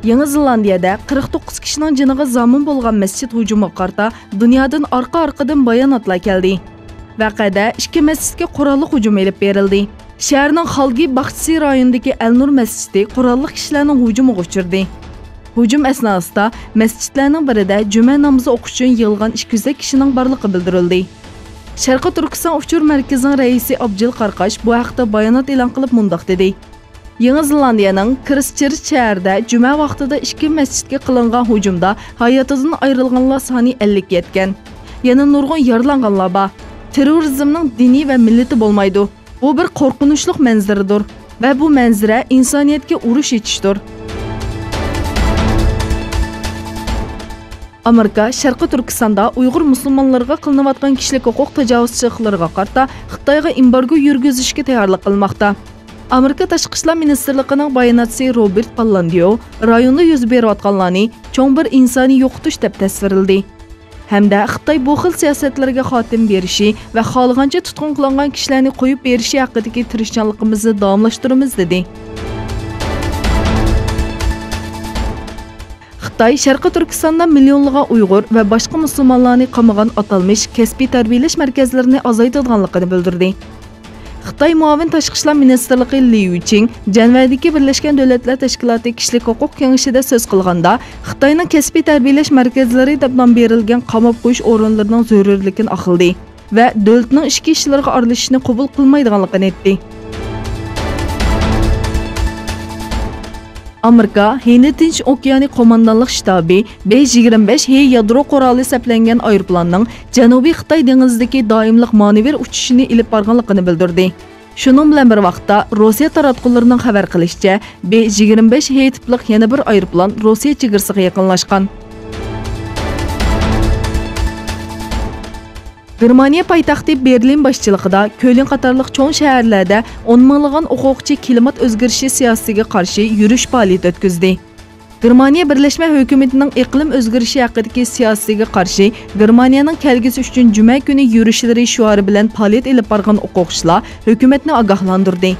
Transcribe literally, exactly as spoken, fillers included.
يېڭى زېلاندىيەدە قىرىق توققۇز كىشىنىڭ جېنىغا زامىن بولغان مەسچىت ھۇجۇمىغا قارىتا دۇنيادىن ئارقا-ئارقىدىن باياناتلار كەلدى. ۋەقەدە ئىككى مەسچىتكە قوراللىق ھۇجۇم ئېلىپ بېرىلدى. شەھەرنىڭ خالگى باغچىسى رايونىدىكى ئەلنۇر مەسچىتى قوراللىق كىشىلەرنىڭ ھۇجۇمىغا ئۇچرىدى. ھۇجۇم ئەسناسىدا مەسچىتلەرنىڭ بىرىدە جۈمە نامىزى ئوقۇش ئۈچۈن يىغىلغان ئىككى يۈزدەك كىشىنىڭ بارلىقى بىلدۈرۈلدى. شەرقىي تۈركىستان ئۇچۇر مەركىزىنىڭ رەئىسى ئابجېل قارقاش بۇ ھەقتە بايانات ئېلان قىلىپ مۇنداق دېدى: يېڭى زېلاندىيەنىڭ كىرىستچېرچ شەھىرىدە جۈمە ۋاقتىدا ئىككى مەسچىتكە قىلىنغان ھۇجۇمدا ھاياتىدىن ئايرىلغانلار سانى ئەللىككە يەتكەن. يەنە نۇرغۇن يارىلانغانلار بار. تېررورىزمنىڭ دىنى ۋە مىللىتى بولمايدۇ. بۇ بىر قورقۇنچلۇق مەنزىرىدۇر ۋە بۇ مەنزىرە ئىنسانىيەتكە ئۇرۇش ئېچىشتۇر. ئامېرىكا شەرقىي تۈركىستاندا ئۇيغۇر مۇسۇلمانلىرىغا قىلىنىۋاتقان كىشىلىك ھوقۇق تاجاۋۇزچىلىقلىرىغا قارىتا خىتايغا ئېمبارگو يۈرگۈزۈشكە تەييارلىق قىلماقتا. ئامېرىكا تاشقى ئىشلار مىنىستىرلىقىنىڭ باياناتچىسى روبېرت پاللاندىيو رايوندا يۈز بېرىۋاتقانلارنى چوڭ بىر ئىنسانىي يوقىتىش دەپ تەسۋىرلىدى ھەمدە خىتاي بۇ خىل سىياسەتلەرگە خاتىمە بېرىشى ۋە خالىغانچە تۇتقۇن قىلىنغان كىشىلەرنى قويۇپ بېرىشى ھەققىدىكى تىرىشچانلىقىمىزنى داۋاملاشتۇرىمىز، دېدى. خىتاي شەرقىي تۈركىستاندا مىليونلىغان ئۇيغۇر ۋە باشقا مۇسۇلمانلارنى قامىغان ئاتالمىش كەسپىي تەربىيەلەش مەركەزلىرىنى ئازايتىدىغانلىقىنى بىلدۈردى. خىتاي مۇئاۋىن تاشقى ئىشلار مىنىستىرلىقى لى يۈچىڭ جەنۋەدىكى بىرلەشكەن دۆلەتلەر تەشكىلاتى كىشىلىك ھوقۇق كېڭىشىدە سۆز قىلغاندا، خىتاينىڭ كەسپىي تەربىيەلەش مەركەزلىرى دەپ نام بېرىلگەن قاماپ قويۇش ئورۇنلىرىنىڭ زۆرۈرلۈكىنى ئاقلىدى ۋە دۆلىتىنىڭ ئىچكى ئىشلىرىغا ئارىلىشىشنى قوبۇل قىلمايدىغانلىقىنى ئېيتتى. ئامېرىكا ھىندى تىنچ ئوكيانى قوماندانلىق شتابى بې يىگىرمە بەش ھې يادرو قورالى سەپلەنگەن ئايروپىلاننىڭ جەنۇبىي خىتاي دېڭىزىدىكى دائىملىق مانېۋىر ئۇچۇشىنى ئېلىپ بارغانلىقىنى بىلدۈردى. شۇنىڭ بىلەن بىر ۋاقىتتا، روسىيە تاراتقۇلىرىنىڭ خەۋەر قىلىشىچە، بې يىگىرمە بەش ھې تىپلىق يەنە بىر ئايروپىلان روسىيە چېگرىسىغا يېقىنلاشقان. گېرمانىيە پايتەختى بېرلىن باشچىلىقىدا كۆلن قاتارلىق چوڭ شەھەرلەردە ئون مىڭلىغان ھوقۇقچى كىلىمات ئۆزگىرىشى سىياسىتىگە قارشى يۈرۈش پائالىيىتى ئۆتكۈزدى. گېرمانىيە بىرلەشمە ھۆكۈمىتىنىڭ ئىقلىم ئۆزگىرىشى ھەققىدىكى سىياسىتىگە قارشى گېرمانىيەنىڭ كەلگۈسى ئۈچۈن جۈمە كۈنى يۈرۈشلىرى شوئارى بىلەن پائالىيەت ئېلىپ بارغان ھوقۇقچىلار ھۆكۈمەتنى ئاگاھلاندۇردى.